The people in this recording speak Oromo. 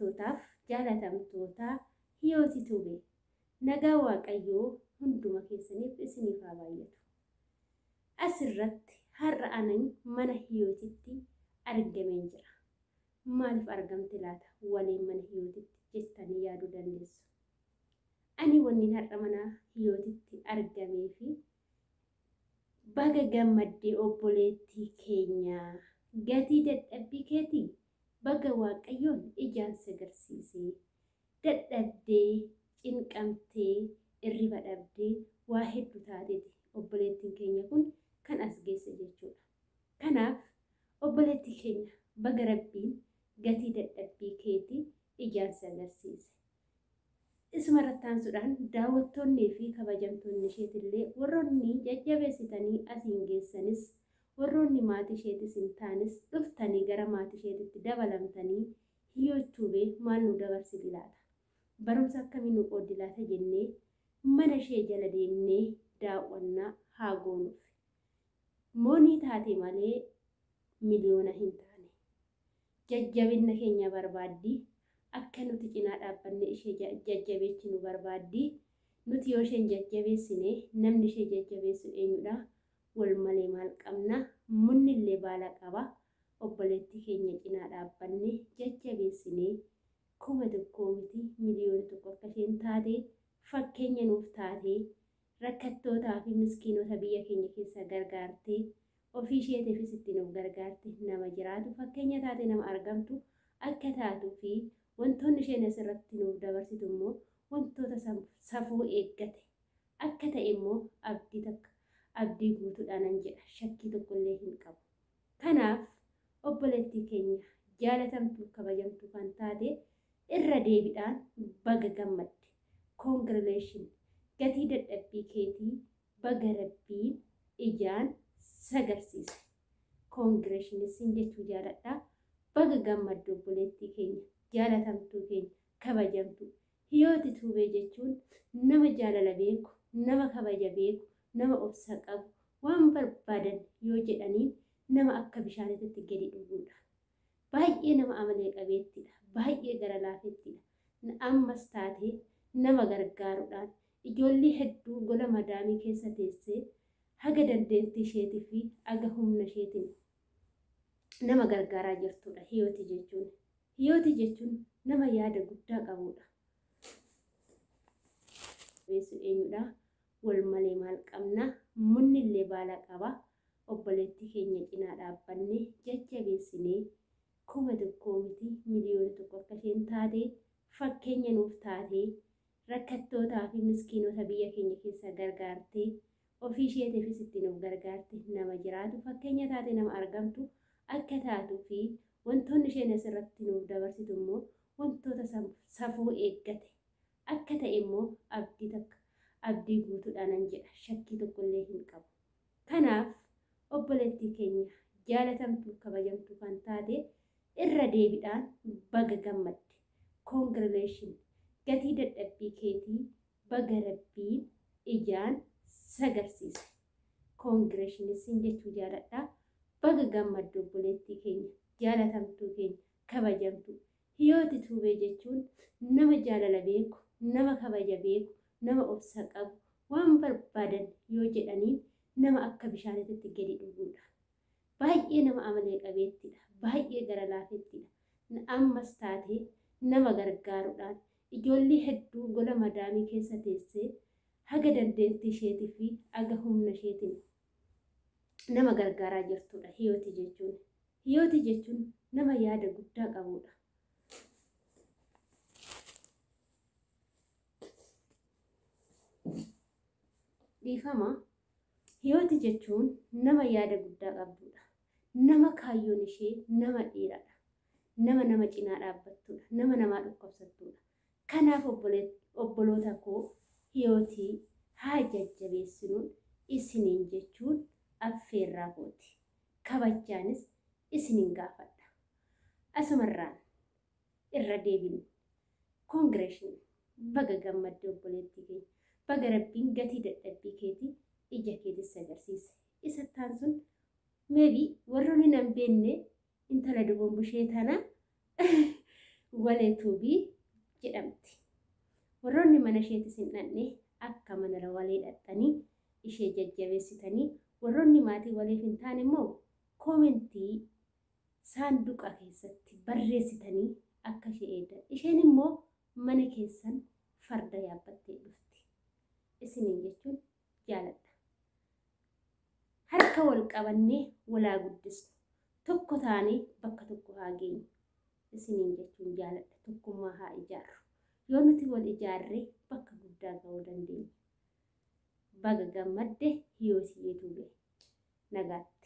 Kabajamtootaaf jaalatamtoota Hiyooti Tube, nagaa Waaqayyoo hunduma keessaniif isiniif haa baay'atu. Asirratti har'a anan mana Hiyootitti argameen jira. Maaliif argamte laata waleen mana Hiyootitti jettanii yaaduu dandeessu. Ani wannin har'a mana Hiyootitti argamee fi baga gammaddee obboleettii keenya, gatii dadhabbii keetii baga Waaqayyoon ijaan si agarsiise. Dadhabdee, cinqamtee, irriba dhabdee, waa hedduu taateeti obboleettiin keenya kun kan as geesse jechuudha. Kanaaf obboleettii keenya, baga Rabbiin gatii dadhabbii keetii ijaan si agarsiise. Isuma irratti aansuudhaan daawwattoonnii fi kabajamtoonni isheetillee, warroonni jajjabeessitanii asiin geessanis, warroonni maatii isheetis hin taanes dhuftanii gara maatii isheetitti dabalamtanii, Hiyoot Tube maal nu dabarsiti laata? Barumsa akkamii nu qooddi laata jennee mana ishee jala deemnee daawwannaa haa goonuuf. Moonii taate malee miliyoona hin taane. Jajjabinna keenya barbaaddi. Akka nuti cinaa dhaabbannee ishee jajjabeechinu barbaaddi. Nuti yoo isheen jajjabeessine namni ishee jajjabeessu eenyudha? Wal malee maal qabna? Munnillee baala qaba. Obboleettii keenya cinaa dhaabbanne jajjabeessinee 1000 miti 1,000,000 akka isheen taate, fakkeenya nuuf taate, rakkattootaa fi miskiinota biyya keenya keessaa gargaartee, ofii isheetiifis ittiin of gargaarte, nama jiraatu fakkeenya taate, nama argamtu akka taatuu fi wantoonni isheen asirratti nuuf dabarsitu immoo wantoota safuu eeggate akka ta'e immoo abdii takka abdii guutuudhaanan jedha, shakkii tokkollee hin qabu. Kanaaf obboleettii keenya jaalatamtuu kabajamtuu kan taate irra deebiidhaan baga gammadde. Congratulation, gatii dadhabbii keetii baga Rabbiin ijaan sagarsiise. Congratulations jechuu jaaladha. Baga gammadde obboleettii keenya jaalatamtuu keenya kabajamtuu. Hiyooti Tube jechuun nama jaalala beeku, nama kabaja beeku, nama obsa qabu, waan barbaadan yoo jedhaniin nama akka bishaanitti gadi dhuguudha. Baay'ee nama amalee qabeettidha. Baay'ee gara laafettidha. Ammas taatee nama gargaaruudhaan ijoollee hedduu gola madaamii keessa teessee haga dandeettii isheetii fi haga humna isheetiin nama gargaaraa jirtudha Hiyooti jechuun. Hiyooti jechuun nama yaada guddaa qabudha. Beessu eenyudha? Wal malee maal qabna? Munnillee baala qaba. Obboleettii keenya cinaa dhaabbanne jajjabeessinee 1000 miti 1,000,000 akka isheen taate, fakkeenya nuuf taate, rakkattootaa fi miskiinota biyya keenya keessaa gargaartee, ofii isheetiifis ittiin of gargaarte, nama jiraatu fakkeenya taate, nama argamtu akka taatuu fi wantoonni isheen asirratti nuuf dabarsitu immoo wantoota safuu eeggate akka ta'e immoo abdii takka abdii guutuudhaanan jedha, shakkii tokkollee hin qabu. Kanaaf obboleettii keenya jaalatamtuu kabajamtuu kan taate irra deebiidhaan baga gammadde. Congratulation, gatii dadhabbii keetii baga Rabbiin ijaan sagarsiise. Congratulations jechuu jaaladha. Baga gammadde obboleettii keenya jaalatamtuu keenya kabajamtuu. Hiyooti Tube jechuun nama jaalala beeku, nama kabaja beeku, nama obsa qabu, waan barbaadan yoo jedhaniin nama akka bishaanitti gadi dhuguudha. Baay'ee nama amalee qabeettidha. Baay'ee gara laafettidha. Ammas taatee nama gargaaruudhaan ijoollee hedduu gola madaamii keessa teessee haga dandeettii isheetii fi haga humna isheetiin nama gargaaraa jirtudha Hiyooti jechuun. Hiyooti jechuun nama yaada guddaa qabudha. Dhiifama. Hiyooti jechuun nama yaada guddaa qabdudha. Nama kaayyoon ishee nama dheeraadha. Nama nama cinaa dhaabbattudha. Nama namaa dhukkubsattudha. Kanaaf obboloota koo, Hiyootii haa jajjabeessinuun isiniin jechuun affeerraa kooti. Kabajaanis isiniin gaafadha. Asumarraan irra deebin congratulation, baga gammadde obboleettii keenya. Baga Rabbiin gatii dadhabbii keetii ija keetis agarsiise. Isattaan sun maybe warroonni nan beenne intala duboon bushee tana walee Tube. mana isheetis hin dhaqne akka mana walee dhaqxanii ishee jajjabeessitanii, warroonni maatii waliif hin taane immoo koomentii saanduqa keessatti barreessitanii akka ishee eegdan. Isheen immoo mana keessan farda yaabbattee dhufti. Isiniin jechuun jaaladha. Harka wal qabannee walaa guddisnu. Tokko taanee bakka tokko haa geenyu. Isiniin jechuun jaaladha. Tokkummaa haa ijaarru. Yoo nuti wal ijaarree bakka guddaa ga'uu dandeenya. Baga gammadde Hiyootiyee Tuubee. Nagaatti.